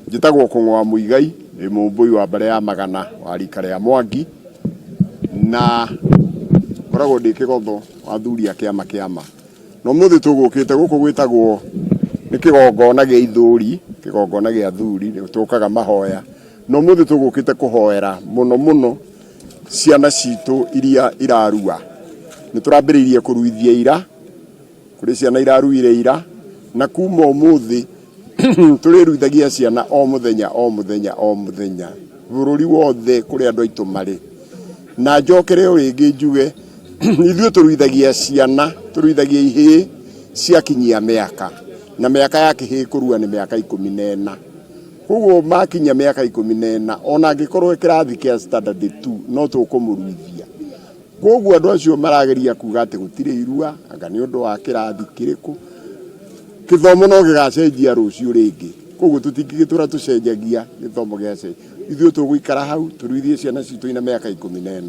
Njĩtagwo Kũng'wa Mũigai, ndĩ mũmbũi wa mbarĩ ya Magana wa rika rĩa Mwangi, na ngoragwo ndĩ kĩgotho wa athuri a kĩama kĩama. Na ũmũthĩ tũgũkĩte gũkũ gwĩtagwo nĩ kĩgongona gĩa ithũri, kĩgongona gĩa athuri, nĩ tũkaga mahoya. Na ũmũthĩ tũgũkĩte kũhoera mũno mũno ciana citũ iria irarua. Nĩ tũrambĩrĩirie kũruithia ira, Kũrĩ ciana iraruire ira, na kuma ũmũthĩ tũrĩruithagia ciana o mũthenya o mũthenya o mũthenya bũrũri wothe kũrĩa andũ aitũ marĩ. Na njokere o rĩngĩ njuge ithuĩ tũruithagia ciana, tũruithagia ihĩĩ ciakinyia mĩaka, na mĩaka ya kĩhĩĩ kũrua nĩ mĩaka 14. Koguo makinyia mĩaka 14 ona angĩkorwo e kĩrathi kĩa standard 2 no tũkũmũruithia. Kwoguo andũ acio marageria kuga atĩ gũtirĩ irua, anga nĩ ũndũ wa kĩrathi kĩrĩkũ. Gĩthomo no gĩgacenjia rũciũ rĩngĩ. Kwoguo tũtingĩgĩtũra tũcenjagia gĩthomo gĩacenjia. Ithuĩ tũgũikara hau tũruithie ciana citũ ina mĩaka 14.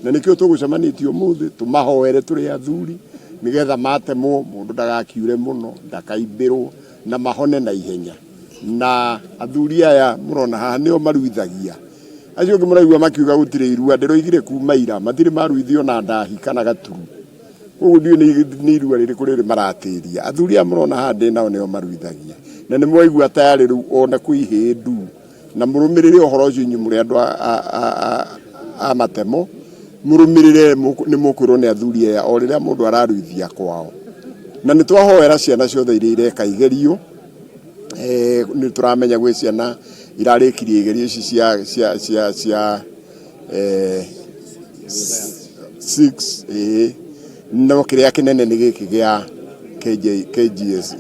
Na nĩkĩo tũgũcemanĩtie ũmũthĩ tũmahoere tũrĩ athuri nĩgetha matemwo mũndũ ndagakiure mũno, ndakaimbĩrwo na mahone na ihenya. Na athuri aya mũrona haha nĩo maruithagia. Acio angĩ mũraigua makiuga gũtirĩ irua, ndĩroigire kuma ira, matirĩ maruithio na ndahi kana gaturu. Koguo ndiũĩ nĩ irua rĩrĩkũ rĩrĩ maratĩria. Athuri aya mũrona haha ndĩ nao nĩo maruithagia. Na nĩ mwaigua tayarĩ rĩu ona kwĩ ihĩĩ nduu. Na mũrũmĩrĩre ũhoro ũcio inyuĩ mũrĩ andũ a matemo, mũrũmĩrĩre nĩ mũkwĩrwo nĩ athuri aya o rĩrĩa mũndũ araruithia kwao. Na nĩ twahoera ciana ciothe iria ireka igerio. Nĩ tũramenya gwĩ ciana irarĩkirie igerio ici cia cia cia cia six ĩĩ no kĩrĩa kĩnene nĩ gĩkĩ gĩa KJ, KGS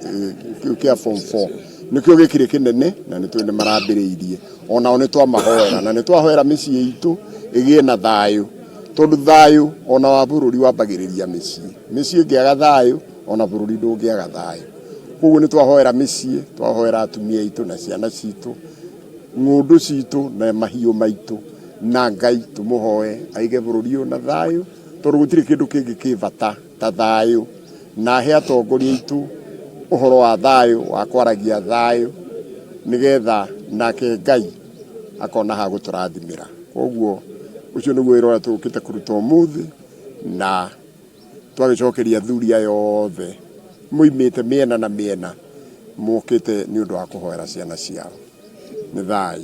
kĩu kĩa form 4 nĩkĩo gĩkĩrĩ kĩnene na nĩ tũĩ nĩ marambĩrĩirie onao nĩ twamahoera na nĩ twahoera mĩciĩ itũ ĩgĩe na thayũ tondũ thayũ ona wa bũrũri wambagĩrĩria mĩciĩ mĩciĩ ĩngĩaga thayũ ona bũrũri ndũngĩaga thayũ. Koguo nĩ twahoera mĩciĩ, twahoera atumia aitũ na ciana citũ, ng'ũndũ citũ na mahiũ maitũ, na Ngai tũmũhoe aige bũrũri ũyũ na thayũ, tondũ gũtirĩ kĩndũ kĩngĩ kĩ bata ta thayũ, na ahe atongoria aitũ ũhoro wa thayũ, wa kwaragia thayũ, nĩgetha nake Ngai akona ha gũtũrathimĩra. Koguo ũcio nĩguo wĩra ũrĩa tũkĩte kũruta ũmũthĩ na Twagĩcokeria athuri aya othe moimĩte mĩena na mĩena mokĩte nĩ ũndũ wa kũhoera ciana ciao. Nĩ thayũ.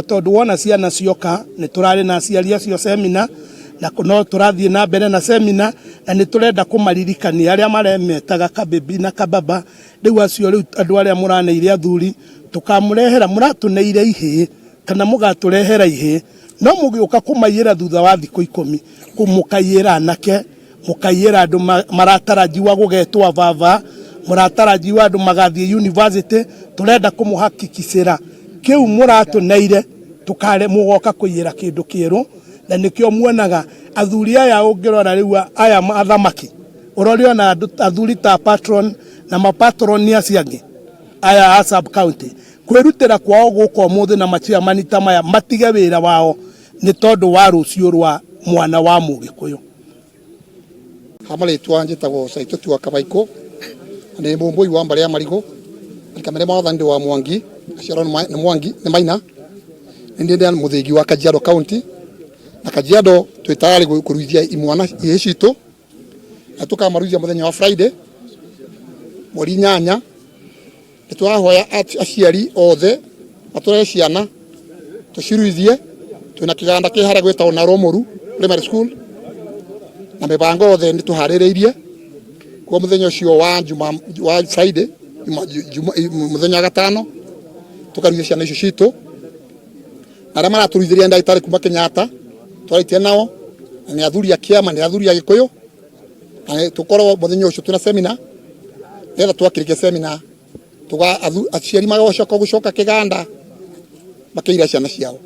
Tondũ wona ciana cioka nĩ tũrarĩ na aciari acio semina na no tũrathiĩ na mbere na semina na nĩ tũrenda kũmaririkania arĩa maremetaga kabibi na kababa rĩu acio rĩu andũ arĩa mũraneire athuri tũkamũrehera mũratũneire ihĩĩ kana mũgatũrehera ihĩĩ No mũgĩũka kũmaiyĩra thutha wa thikũ 10, mũkaiyĩra anake, mũkaiyĩra andũ maratarajiwa gũgetwo ababa, mũratarajiwa andũ magathiĩ university, tũrenda kũmũhakikicĩra kĩu mũratũneire tũkare mũgoka kũiyĩra kĩndũ kĩerũ, na nĩkĩo muonaga athuri aya ũngĩrora rĩu aya athamaki, ũrore ona athuri ta patron na mapatron acio angĩ aya a sub county Kwĩrutĩra kwao gũka ũmũthĩ na machairman ta maya matige wĩra wao nĩ tondũ wa rũciũ rwa mwana wa Mũgĩkũyũ. Ha marĩtwa njĩtagwo Saitoti wa Kabaikũ na nĩ mũmbũi wa mbarĩ ya Marigũ na kamere mwathani ndĩ wa Mwangi aciarwo nĩ Mwangi nĩ Maina nĩ ndĩ mũthĩgi wa Kajiado County na Kajiado twĩ tayarĩ kũruithia imwana ihĩĩ citũ na tũkamaruithia mũthenya wa Friday mweri 8. Nĩ tũrahoya aciari othe matũrehe ciana tũciruithie. Twĩna kĩganda kĩ harĩa gwĩtagwo Naromuru Primary School na mĩbango yothe nĩ tũharĩrĩirie. Kwa mũthenya ũcio wa Juma, wa Friday Juma, mũthenya wa gatano tũkaruithia ciana icio citũ. Arĩa maratũruithĩria ndagĩtarĩ kuma Kenyatta twarĩtie nao na nĩ athuri a kĩama, nĩ athuri a Gĩkũyũ na tũkorwo mũthenya ũcio twĩna seminar nĩgetha twakĩrĩkia seminar tuga aciari magacoka gũcoka kĩganda makĩira ciana ciao.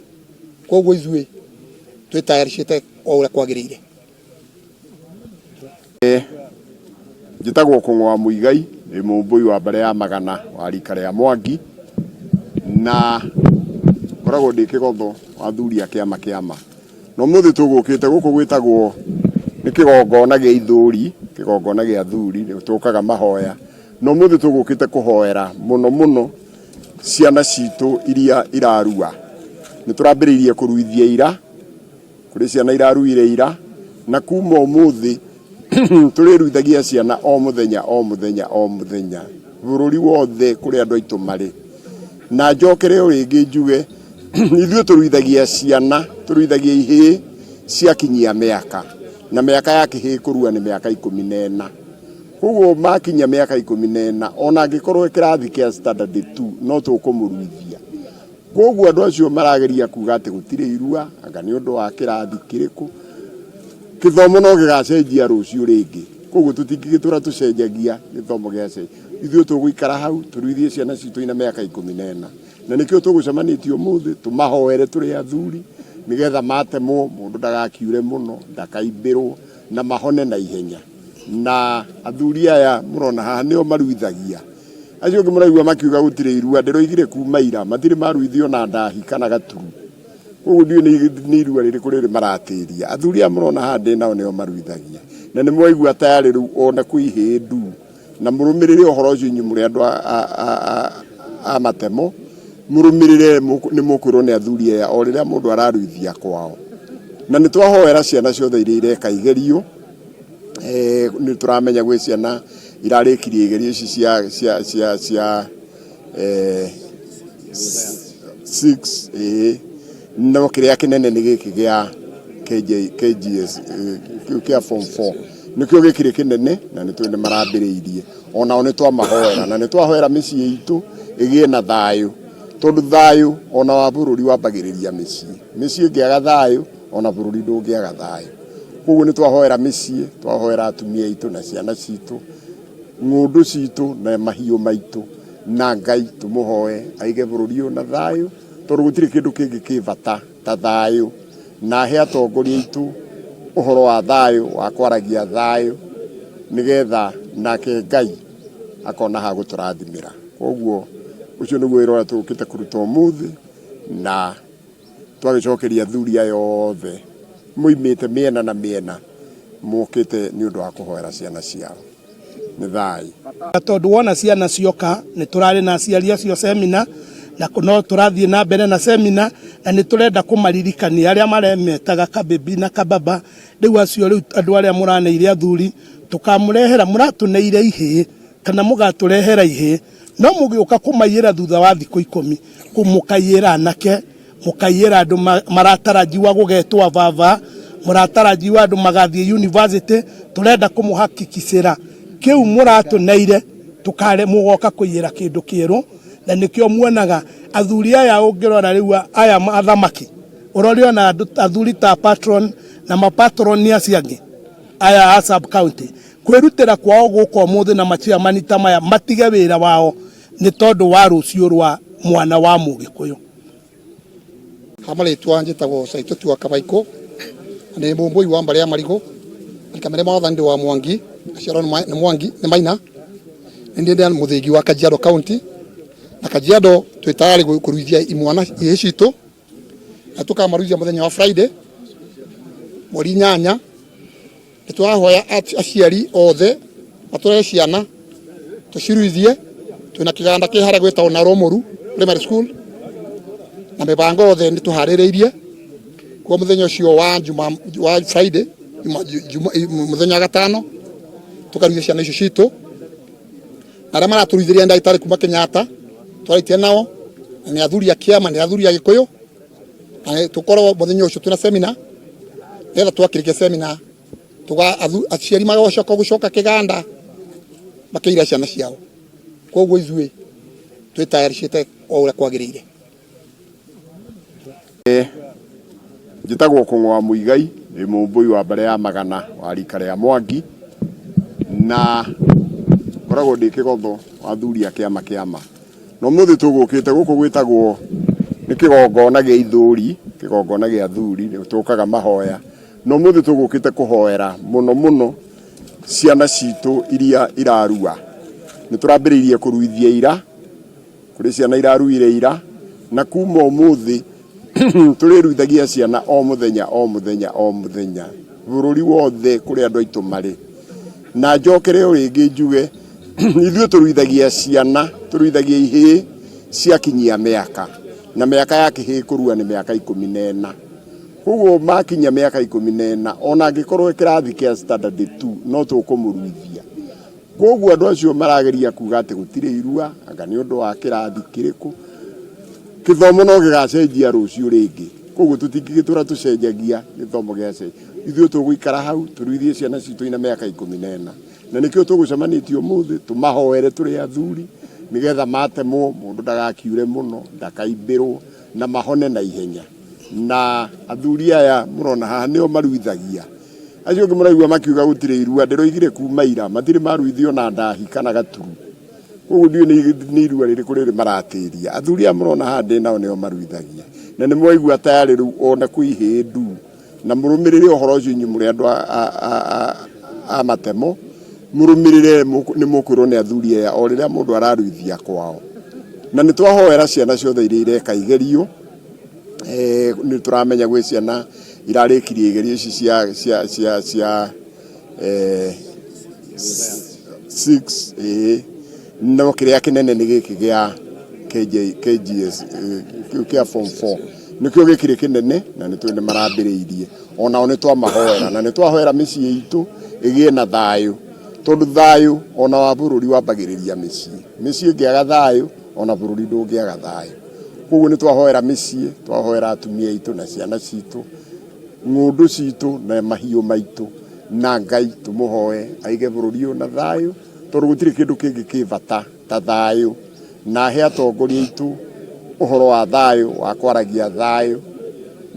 Koguo ithuĩ twĩtayaricĩte o ũrĩa kwagĩrĩire. Njĩtagwo Kũng'wa Mũigai, ndĩ mũmbũi wa mbarĩ ya Magana wa rika rĩa Mwangi, na ngoragwo ndĩ kĩgotho wa athuri a kĩama kĩama. Na ũmũthĩ tũgũkĩte gũkũ gwĩtagwo nĩ kĩgongona gĩa ithũri, kĩgongona gĩa athuri, nĩ tũkaga mahoya. Na ũmũthĩ tũgũkĩte kũhoera mũno mũno Ciana citũ iria irarua nĩ tũrambĩrĩirie kũruithia ira, kũrĩ ciana iraruire ira, na kuma ũmũthĩ tũrĩruithagia ciana o mũthenya o mũthenya o mũthenya bũrũri wothe kũrĩa andũ aitũ marĩ. Na njokere o rĩngĩ njuge ithuĩ tũruithagia ciana, tũruithagia ihĩĩ ciakinyia mĩaka, na mĩaka ya kĩhĩĩ kũrua nĩ mĩaka 14. Koguo makinya mĩaka 14 ona angĩkorwo e kĩrathi kĩa standard 2 no tũkũmũruithia. Koguo andũ acio marageria kuga atĩ gũtirĩ irua anga nĩ ũndũ wa kĩrathi kĩrĩkũ, gĩthomo no gĩgacenjia rũciũ rĩngĩ. Koguo tũtingĩgĩtũra tũcenjagia gĩthomo gĩacenjia. Ithuĩ tũgũikara hau tũruithie ciana citũ ina mĩaka 14. Na nĩkĩo tũgũcemanĩtie ũmũthĩ tũmahoere tũrĩ athuri nĩgetha matemwo mũndũ ndagakiure mũno, ndakaimbĩrwo na mahone na ihenya. Na athuri aya mũrona haha nĩo maruithagia. Acio angĩ mũraigua makiuga gũtirĩ irua, ndĩroigire kuma ira, matirĩ maruithio na ndahi kana gaturu. Koguo ndiũĩ nĩ irua rĩrĩkũ rĩrĩ maratĩria. Athuri aya mũrona haha ndĩ nao nĩo maruithagia. Na nĩ mwaigua tayarĩ rĩu ona kwĩ ihĩĩ nduu. Na mũrũmĩrĩre ũhoro ũcio inyuĩ mũrĩ andũ a matemo, mũrũmĩrĩre nĩ mũkwĩrwo nĩ athuri aya o rĩrĩa mũndũ araruithia kwao. Na nĩ twahoera ciana ciothe iria ireka igerio, nĩ tũramenya gwĩ ciana irarĩkirie igerio ici cia cia cia cia six ĩĩ, no kĩrĩa kĩnene nĩ gĩkĩ gĩa KJ, KGS kĩu kĩa form 4 nĩkĩo gĩkĩrĩ kĩnene na nĩ tũĩ nĩ marambĩrĩirie onao nĩ twamahoera na nĩ twahoera mĩciĩ itũ ĩgĩe na thayũ tondũ thayũ ona wa bũrũri wambagĩrĩria mĩciĩ mĩciĩ ĩngĩaga thayũ ona bũrũri ndũngĩaga thayũ koguo nĩ twahoera mĩciĩ twahoera atumia aitũ na ciana citũ ng'ũndũ citũ na mahiũ maitũ na Ngai tũmũhoe aige bũrũri ũyũ na thayũ tondũ gũtirĩ kĩndũ kĩngĩ kĩ bata ta thayũ na ahe atongoria aitũ ũhoro wa thayũ wa kwaragia thayũ nĩgetha nake Ngai akona ha gũtũrathimĩra. Koguo ũcio nĩguo wĩra ũrĩa tũkĩte kũruta ũmũthĩ na twagĩcokeria athuri aya othe moimĩte mĩena na mĩena mokĩte nĩ ũndũ wa kũhoera ciana ciao. Nĩ thayũ. Tondũ wona ciana cioka nĩ tũrarĩ na aciari acio semina na no tũrathiĩ na mbere na semina na nĩ tũrenda kũmaririkania arĩa maremetaga kabebi na kababa rĩu acio rĩu andũ arĩa mũraneire athuri tũkamũrehera mũratũneire ihĩĩ kana mũgatũrehera ihĩĩ no mũgĩũka kũmaiyĩra thutha wa thikũ 10 mũkaiyĩra anake mũkaiyĩra andũ maratarajiwa gũgetwo baba mũratarajiwa andũ magathiĩ university tũrenda kũmũhakikicĩra kĩu mũratũneire tũkare mũgoka kũiyĩra kĩndũ kĩerũ na nĩkĩo muonaga athuri aya ũngĩrora rĩu aya athamaki ũrore ona athuri ta patron na mapatron nĩ acio angĩ aya a sub county kwĩrutĩra kwao gũka ũmũthĩ na machairman ta maya matige wĩra wao nĩ tondũ wa rũciũ rwa mwana wa Mũgĩkũyũ. Ha marĩtwa njĩtagwo Saitoti wa Kabaikũ na nĩ mũmbũi wa mbarĩ ya Marigũ na kamere mwathani ndĩ wa Mwangi aciarwo nĩ Mwangi nĩ Maina nĩ ndĩ mũthĩgi wa Kajiado County na Kajiado twĩ tayarĩ kũruithia imwana ihĩĩ citũ na tũkamaruithia mũthenya wa Friday mweri 8. Nĩ tũrahoya aciari othe matũrehe ciana tũciruithie. Twĩna kĩganda kĩ harĩa gwĩtagwo Naromuru Primary School na mĩbango yothe nĩ tũharĩrĩirie. Koguo mũthenya ũcio wa Juma, wa Friday, Juma, mũthenya wa gatano tũkaruithia ciana icio citũ. Na arĩa maratũruithĩria ndagĩtarĩ kuma Kenyatta twarĩtie nao na nĩ athuri a kĩama, nĩ athuri a Gĩkũyũ. Na tũkorwo mũthenya ũcio twĩna seminar nĩgetha twakĩrĩkia seminar tuga aciari magacoka gũcoka kĩganda makĩira ciana ciao. Koguo ithuĩ twĩtayaricĩte o ũrĩa kwagĩrĩire. Njĩtagwo Kũng'wa Mũigai, ndĩ mũmbũi wa mbarĩ ya Magana wa rika rĩa Mwangi na ngoragwo ndĩ kĩgotho wa athuri a kĩama kĩama. Na ũmũthĩ tũgũkĩte gũkũ gwĩtagwo nĩ kĩgongona gĩa ithũri, kĩgongona gĩa athuri, nĩ tũkaga mahoya. Na ũmũthĩ tũgũkĩte kũhoera mũno mũno ciana citũ iria irarua. Nĩ tũrambĩrĩirie kũruithia ira, kũrĩ ciana iraruire ira, na kuma ũmũthĩ tũrĩruithagia ciana o mũthenya o mũthenya o mũthenya bũrũri wothe kũrĩa andũ aitũ marĩ. Na njokere o rĩngĩ njuge ithuĩ tũruithagia ciana, tũruithagia ihĩĩ Ciakinyia mĩaka, na mĩaka ya kĩhĩĩ kũrua nĩ mĩaka 14. Koguo makinyia mĩaka 14, ona angĩkorwo e kĩrathi kĩa standard 2 no tũkũmũruithia. Koguo andũ acio marageria kuga atĩ gũtirĩ irua, anga nĩ ũndũ wa kĩrathi kĩrĩkũ, gĩthomo no gĩgacenjia rũciũ rĩngĩ. Koguo tũtingĩgĩtũra tũcenjagia gĩthomo gĩacenjia. Ithuĩ tũgũikara hau tũruithie ciana citũ ina mĩaka 14. Na nĩkĩo tũgũcemanĩtie ũmũthĩ tũmahoere tũrĩ athuri nĩgetha matemwo mũndũ ndagakiure mũno, ndakaimbĩrwo na mahone na ihenya. Na athuri aya mũrona haha nĩo maruithagia. Acio angĩ mũraigua makiuga gũtirĩ irua, ndĩroigire kuma ira matirĩ maruithio na ndahi kana gaturu. Koguo ndiũĩ nĩ irua rĩrĩkũ rĩrĩ maratĩria. Athuri aya mũrona haha ndĩ nao nĩo maruithagia. Na nĩ mwaigua tayarĩ rĩu ona kwĩ ihĩĩ nduu. Na mũrũmĩrĩre ũhoro ũcio inyuĩ mũrĩ andũ a matemo, mũrũmĩrĩre nĩ mũkwĩrwo nĩ athuri aya o rĩrĩa mũndũ araruithia kwao. Na nĩ twahoera ciana ciothe iria ireka igerio, nĩ tũramenya gwĩ ciana irarĩkirie igerio ici cia cia cia cia 6 ĩĩ, no kĩrĩa kĩnene nĩ gĩkĩ gĩa KGS kĩu kĩa form 4 nĩkĩo gĩkĩrĩ kĩnene na nĩ tũĩ nĩ marambĩrĩirie onao nĩ twamahoera na nĩ twahoera mĩciĩ itũ ĩgĩe na thayũ tondũ thayũ ona wa bũrũri wambagĩrĩria mĩciĩ mĩciĩ ĩngĩaga thayũ ona bũrũri ndũngĩaga thayũ koguo nĩ twahoera mĩciĩ twahoera atumia aitũ na ciana citũ ng'ũndũ citũ na mahiũ maitũ na Ngai tũmũhoe aige bũrũri ũyũ na thayũ tondũ gũtirĩ kĩndũ kĩngĩ kĩ bata ta thayũ na ahe atongoria aitũ ũhoro wa thayũ wa kwaragia thayũ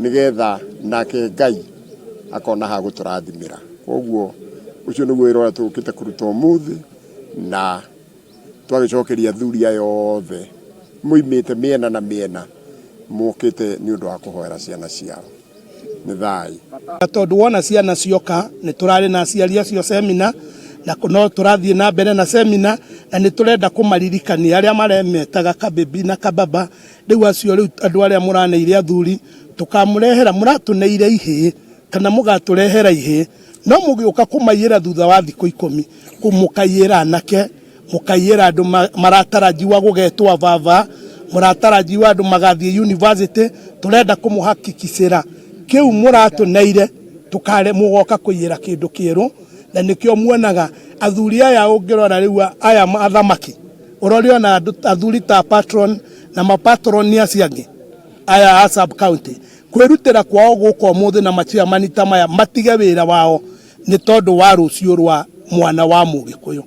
nĩgetha nake Ngai akona ha gũtũrathimĩra. Koguo ũcio nĩguo wĩra ũrĩa tũgũkĩte kũruta ũmũthĩ na twagĩcokeria athuri aya othe moimĩte mĩena na mĩena mokĩte nĩ ũndũ wa kũhoera ciana ciao. Nĩ thayũ. Tondũ wona ciana cioka nĩ tũrarĩ na aciari acio semina na no tũrathiĩ na mbere na semina na nĩ tũrenda kũmaririkania arĩa maremetaga kabibi na kababa rĩu acio rĩu andũ arĩa mũraneire athuri tũkamũrehera mũratũneire ihĩĩ kana mũgatũrehera ihĩĩ no mũgĩũka kũmaiyĩra thutha wa thikũ 10 mũkaiyĩra anake mũkaiyĩra andũ maratarajiwa gũgetwo baba mũratarajiwa andũ magathiĩ university tũrenda kũmũhakikicĩra kĩu mũratũneire tũkare mũgoka kũiyĩra kĩndũ kĩerũ na nĩkĩo muonaga athuri aya ũngĩrora rĩu aya athamaki ũrore ona athuri ta patron na mapatron nĩ acio angĩ aya a sub county kwĩrutĩra kwao gũka ũmũthĩ na maciamani ta maya matige wĩra wao nĩ tondũ wa rũciũ rwa mwana wa Mũgĩkũyũ.